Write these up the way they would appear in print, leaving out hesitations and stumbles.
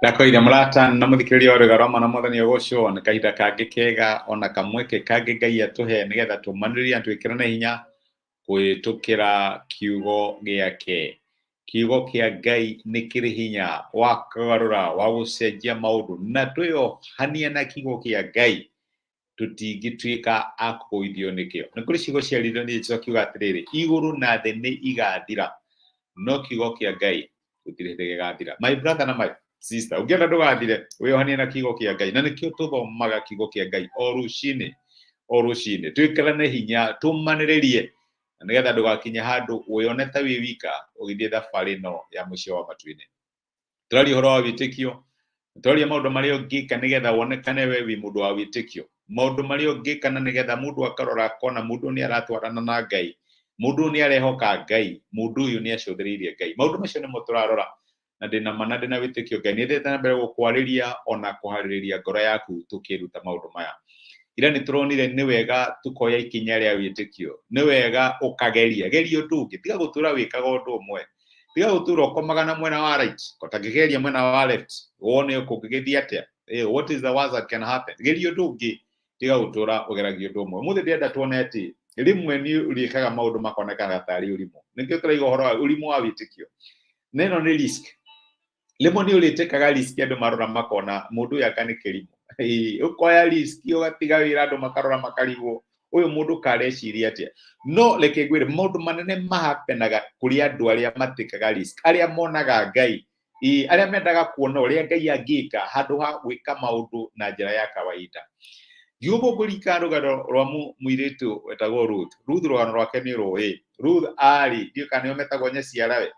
Ndakoiga mũrata na mũthikĩrĩria wa rwĩga rwa mwana mwathani ũgocwo nĩ kahinda kangĩ kega ona kamweke kangĩ Ngai atũhe nĩgetha tũmanĩrĩrie na twĩkĩrane hinya kũhĩtũkĩra kiugo gĩake. Kiugo kĩa Ngai nĩ kĩrĩ hinya wa kũgarũra, wa gũcenjia maũndũ na twĩyohania na kiugo kĩa Ngai tũtingĩtuĩka a kũgũithio nĩkĩo. Nĩ kũrĩ ciugo ciaririo nĩ Jesũ akiuga atĩrĩrĩ, igũrũ na thĩ nĩ igathira, no kiugo kĩa Ngai gũtirĩ hĩndĩ gĩgathira. My brother na my sister, ũngĩenda ndũgathire, wĩyohanie na kiugo kĩa Ngai. Na nĩkĩo tũthomaga kiugo kĩa Ngai o rũcinĩ, o rũcinĩ. Twĩkĩrane hinya, tũmanĩrĩrie, na nĩgetha ndũgakinye handũ wĩyone ta wĩ wika ũgĩthiĩ thabarĩ ĩno ya mũciĩ wa matu-inĩ. Tũraria ũhoro wa wĩtĩkio, tũraria maũndũ marĩa ũngĩka nĩgetha wonekane we wĩ mũndũ wa wĩtĩkio, maũndũ marĩa ũngĩka na nĩgetha mũndũ akarora akona mũndũ nĩ aratwarana na Ngai, mũndũ nĩ arehoka Ngai, mũndũ ũyũ nĩ acũthĩrĩirie Ngai. Maũndũ macio nĩmo tũrarora na ndĩna ma na ndĩna wĩtĩkio Ngai nĩ athiĩte na mbere gũkwarĩria ona kũharĩrĩria ngoro yaku tũkĩruta maũndũ maya. Ira nĩ tũronire nĩ wega tũkoya ikinya rĩa wĩtĩkio, nĩ wega ũkageria, geria ũndũ ũngĩ, tiga gũtũra wĩkaga ũndũ ũmwe. Tiga gũtũra ũkomaga na mwena wa right, ũtangĩgeria mwena wa left, wone kũngĩgĩthiĩ atĩa. What is the worst that can happen? Geria ũndũ ũngĩ, tiga gũtũra ũgeragia ũndũ ũmwe. Ũmũthĩ ndĩrenda tuone atĩ rĩmwe nĩ ũrĩkaga maũndũ makonekana tarĩ ũrimũ. Nĩkĩo tũraiga ũhoro wa ũrimũ wa wĩtĩkio. Na ĩno nĩ risk. Rĩmwe nĩ ũrĩtĩkaga risk andũ marora makona mũndũ ũyũ anga nĩ kĩrimũ. Ũkoya risk ũgatiga wĩra andũ makarora makarigwo ũyũ mũndũ kareciria atĩa. No reke ngwĩre maũndũ manene mahapenaga kũrĩ andũ arĩa matĩkaga risk, arĩa monaga Ngai, arĩa mendaga kuona ũrĩa Ngai angĩka handũ ha gwĩka maũndũ na njĩra ya kawaida. Ngiuga ngũririkana rũgano rwa mũirĩtu wetagwo Ruth. Ruth rũgano rwake nĩ rũĩ. Ruth arĩ, ndiũĩ kana nĩo metagwo nyaciarawe,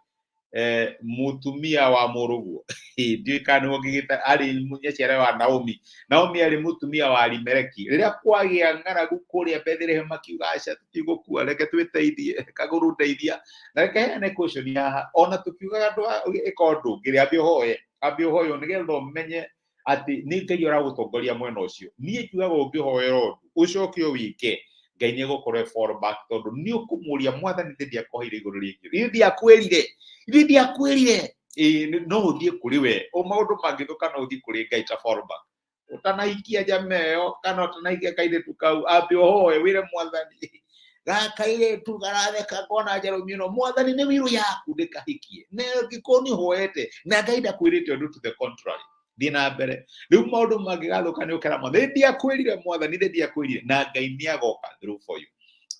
mũtumia wa mũrũguo. Ndiũĩ kana nĩguo ngĩgĩta, arĩ nyaciarawe wa Naomi. Naomi arĩ mũtumia wa Elimeleki. Rĩrĩa kwagĩa ng'aragu kũrĩa Bethlehem makiuga aca tũtigũkua, reke twĩteithie, kagũrũ ndeithia. Na reke heane caution haha, ona tũkiugaga ĩka ũndũ ũngĩ, ambe ũhoye, ambe ũhoywo nĩgetha ũmenye atĩ nĩ Ngai ũragũtongoria mwena ũcio. Niĩ njugaga ũngĩhoera ũndũ ũcoke ũwĩke, Ngai nĩ egũkorwo e fall back, tondũ nĩ ũkũmũria mwathani thĩ ndiakũheire igũrũ rĩngĩ, ithe ndiakwĩrire, ithe ndiakwĩrire. Ĩĩ, no ũthiĩ kũrĩ we, o maũndũ mangĩthũka no ũthiĩ kũrĩ Ngai ta fall back. Ũtanahikia njama ĩyo kana ũtanahikia kairĩtu kau, ambe ũhoe wĩre mwathani, gaka kairĩtu garatheka ngona njarũmi ĩno, mwathani nĩ wĩrũ yaku ndĩkahikie. Na angĩkorwo nĩ ũhoete na Ngai ndakwĩrĩte ũndũ to the contrary, thiĩ na mbere. Rĩu maũndũ mangĩgathũka nĩ ũkera mwathani, ndiakwĩrire mwathani, nĩ ndiakwĩrire, na Ngai nĩ agoka through for you.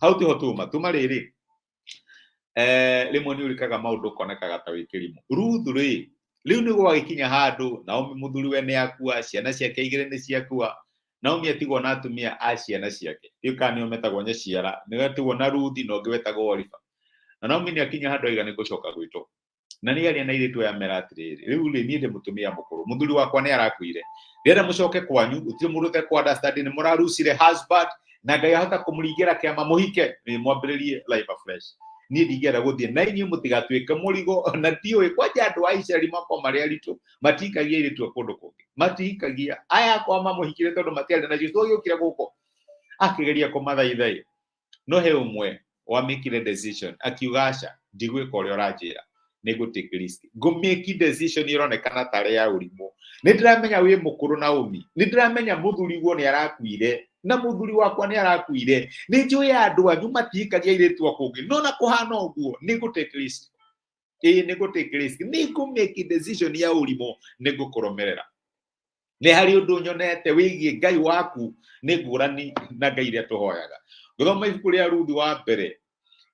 Hau tiho tuma, tuma rĩrĩ rĩmwe nĩ ũrĩkaga maũndũ ũkonekaga ta wĩ kĩrimũ. Ruth rĩ, rĩu nĩ gwagĩkinya handũ Naomi mũthuriwe nĩ akua, ciana ciake igĩrĩ nĩ ciakua, Naomi atigwo na atumia a ciana ciake, ndiũĩ kana nĩo metagwo nyaciara, nĩ atigwo na Ruthi na ũngĩ wetagwo Orifa. Na Naomi nĩ akinya handũ aiga nĩ ngũcoka gwitũ. Na nĩ aria na airĩtu aya mera atĩrĩrĩ, rĩu rĩ niĩ ndĩ mũtumia mũkũrũ, mũthuri wakwa nĩ arakuire, ndĩrenda mũcoke kwanyu, gũtirĩ mũndũ ũtekũ understand nĩ mũrarucire husband, na Ngai ahota kũmũringĩra kĩama mũhike, mwambĩrĩrie life afresh. Niĩ ndingĩenda gũthiĩ na inyuĩ mũtigatuĩke mũrigo, na ndiũĩ kwanja andũ a Isiraeli makorwo marĩ aritũ, matihikagia airĩtu a kũndũ kũngĩ, matihikagia aya akwa mamũhikire tondũ matiarĩ na Jesũ agĩũkire gũkũ akĩgeria kũmathaithaĩ. No he ũmwe wamĩkire decision akiuga aca, ndigwĩka ũrĩa ũranjĩra, nĩ ngũ take risk, ngũmĩki decision ĩronekana tarĩ ya ũrimũ. Nĩ ndĩramenya wĩ mũkũrũ Naomi, nĩ ndĩramenya mũthuri guo nĩ arakuire na mũthuri wakwa nĩ arakuire, nĩ njũĩ andũ anyu matihikagia airĩtu a kũngĩ, no na kũhana ũguo nĩ ngũ take risk. Ĩĩ, nĩ ngũ take risk, nĩ ngũmĩki decision ya ũrimũ, nĩ ngũkũrũmĩrĩra. Nĩ harĩ ũndũ nyonete wĩgiĩ Ngai waku nĩ ngũrani na Ngai iria tũhoyaga. Gũthoma ibuku rĩa Ruthu wa mbere,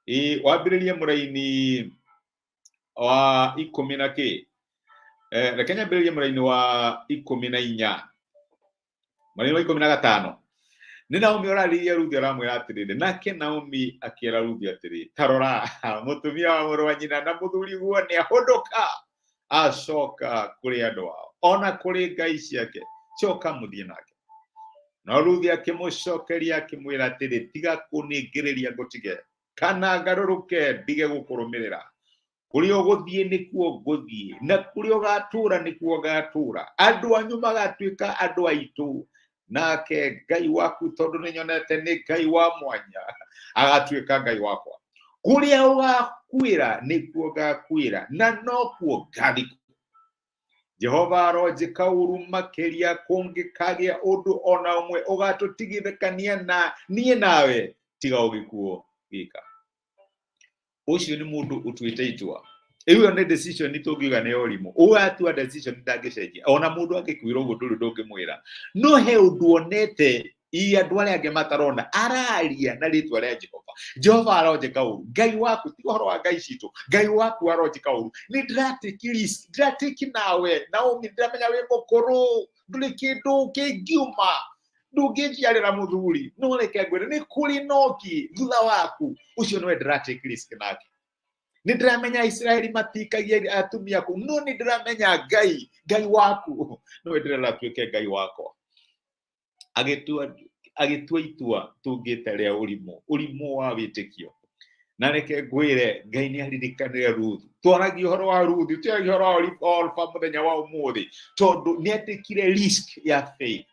ĩĩ, wambĩrĩrie mũraini wa ikũmi na kĩ, reke nyambĩrĩrie mũraini wa 14, mũraini wa 15. Nĩ Naomi ũrarĩria Ruthu, aramwĩra atĩrĩrĩ, nake Naomi akĩra Ruthu atĩrĩ, ta rora, mũtumia wa mũrũ wa nyina na mũthuri guo nĩ ahũndũka acoka kũrĩ andũ ao ona kũrĩ ngai ciake, coka mũthiĩ nake. No Ruthu akĩmũcokeria akĩmwĩra atĩrĩ, tiga kũningĩrĩria ngũtige kana ngarũrũke ndige gũkũrũmĩrĩra. Kũrĩa ũgũthiĩ nĩkuo ngũthiĩ, na kũrĩa ũgatũũra nĩkuo ngatũũra. Andũ anyu magatuĩka andũ aitũ, nake Ngai waku, tondũ nĩ nyonete nĩ Ngai wa mwanya, agatuĩka Ngai wakwa. Kũrĩa ũgakuĩra nĩkuo ngakuĩra, na nokuo ngathikwo. Jehova aronjĩka ũru makĩria kũngĩkagĩa ũndũ ona ũmwe ũgatũtigithũkania na niĩ nawe tiga o gĩkuũ gika. Ũcio nĩ mũndũ ũtuĩte itua. Ĩyo nĩ decision tũngiuga nĩ ya ũrimũ. Ũgatua decision ndangĩcenjia. Ona mũndũ angĩkwĩra ũguo ndũrĩ ũndũ ũngĩmwĩra. No he ũndũ onete ii andũ arĩa angĩ matarona, araria na rĩtwa rĩa Jehova. Jehova aronjĩka ũru. Ngai waku, ti ũhoro wa Ngai citũ, Ngai waku aronjĩka ũru. Nĩ ndĩratĩki risk, ndĩratĩki nawe Naomi, ndĩramenya wĩ mũkũrũ, ndũrĩ kĩndũ kĩngiuma, ndũngĩnjiarĩra mũthuri, no reke ngwĩre nĩ kũrĩ noki thutha waku. Ũcio nĩwe ndĩratĩki risk nake. Nĩ ndĩramenya Isiraeli matikagia atumia kũu, no nĩ ndĩramenya Ngai, Ngai waku nĩwe ndĩrenda atuĩke Ngai wakwa. Agĩtua itua tũngĩte rĩa ũrimũ, ũrimũ wa wĩtĩkio. Na reke ngwĩre, Ngai nĩ aririkanire Ruthu. Twaragia ũhoro wa Ruthu, twaragia ũhoro wa Orpha mũthenya wa ũmũthĩ, tondũ nĩ etĩkire risk ya faith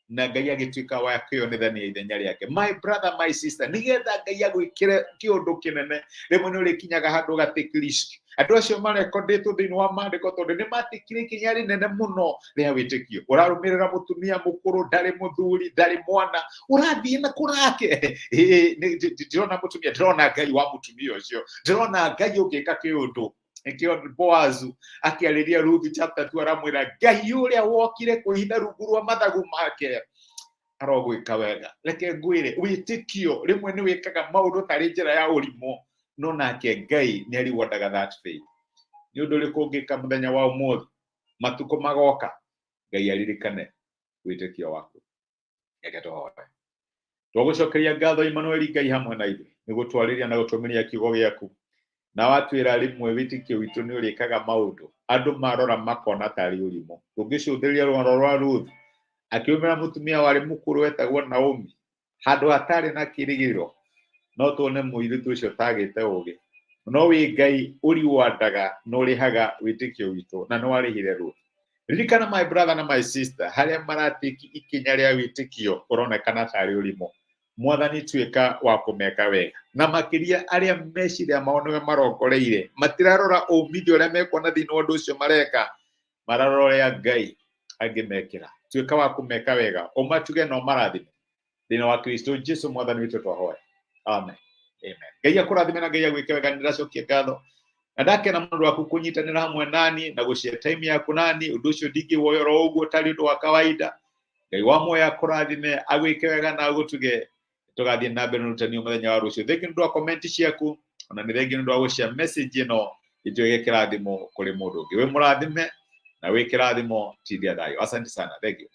na Ngai agĩtuĩka wa kwĩyonithania ithenya rĩake. My brother, my sister, nĩgetha Ngai agwĩkĩre kĩũndũ kĩnene, rĩmwe nĩ ũrĩkinyaga handũ ũgatake risk. Andũ acio marekondĩtwo thĩinĩ wa maandĩko tondũ nĩ matĩkire ikinya rĩnene mũno rĩa wĩtĩkio. Ũrarũmĩrĩra mũtumia mũkũrũ, ndarĩ mũthuri, ndarĩ mwana, ũrathiĩ na kũrake. Ndĩrona mũtumia, ndĩrona Ngai wa mũtumia ũcio, ndĩrona Ngai ũngĩka kĩũndũ. Nĩkĩo Boazu akĩarĩria Ruthu chapter 2 aramwĩra Ngai ũrĩa wokire kwĩhitha rungu rwa mathagu make arogwĩka wega. Reke ngwĩre, wĩtĩkio rĩmwe nĩ wĩkaga maũndũ tarĩ njĩra ya ũrimũ, no nake Ngai nĩ ariwandaga that faith. Nĩ ũndũ ũrĩkũ ũngĩka mũthenya wa ũmũthĩ, matukũ magoka, Ngai aririkane wĩtĩkio waku. Reke tũhoe. Twagũcokeria ngatho Emmanuel, Ngai hamwe na ithuĩ, nĩ gũtwarĩria na gũtũmĩria kiugo gĩaku. Na watwĩra rĩmwe wĩtĩkio witũ nĩ ũrĩkaga maũndũ andũ marora makona tarĩ ũrimũ. Tũngĩcũthĩrĩria rũgano rwa Ruth, akĩumĩra mũtumia warĩ mũkũrũ wetagwo Naomi, handũ hatarĩ na kĩrĩgĩrĩro, no tuone mũirĩtu ũcio tagĩte ũgĩ. No wĩ Ngai ũriwandaga na ũrĩhaga wĩtĩkio witũ, na nĩ warĩhire Ruth. Ririkana my brother na my sister, harĩa maratĩki ikinya rĩa wĩtĩkio ũronekana tarĩ ũrimũ, Mwathani tuĩka wa kũmeka wega, na makĩria arĩa meciria mao nĩwe marongoreire, matirarora umithio ũrĩa mekuona thĩinĩ wa ũndũ ũcio mareka, mararora ũrĩa Ngai angĩmekĩra. Tuĩka wa kũmeka wega, ũmatuge na ũmarathime thĩinĩ wa Kristo Jesu Mwathani witũ twahoya, amen, amen. Ngai akũrathime na Ngai agwĩke wega. Nĩ ndĩracokia ngatho na ndakena mũno waku kũnyitanĩra hamwe nani na gũshare time yaku nani. Ũndũ ũcio ndingĩwoya oro ũguo tarĩ ũndũ wa kawaida. Ngai wa muoyo akũrathime, agwĩke wega na agũtuge. Tũgathiĩ na mbere na ũrutani mũthenya wa rũciũ. Thengiũ nĩ ũndũ wa comment ciaku, ona nĩ thengiũ nĩ ũndũ wa gũshare message ĩno ĩtuĩke kĩrathimo kũrĩ mũndũ ũngĩ. Wĩ mũrathime na wĩ kĩrathimo, tindia thayũ. Asante sana, thank you.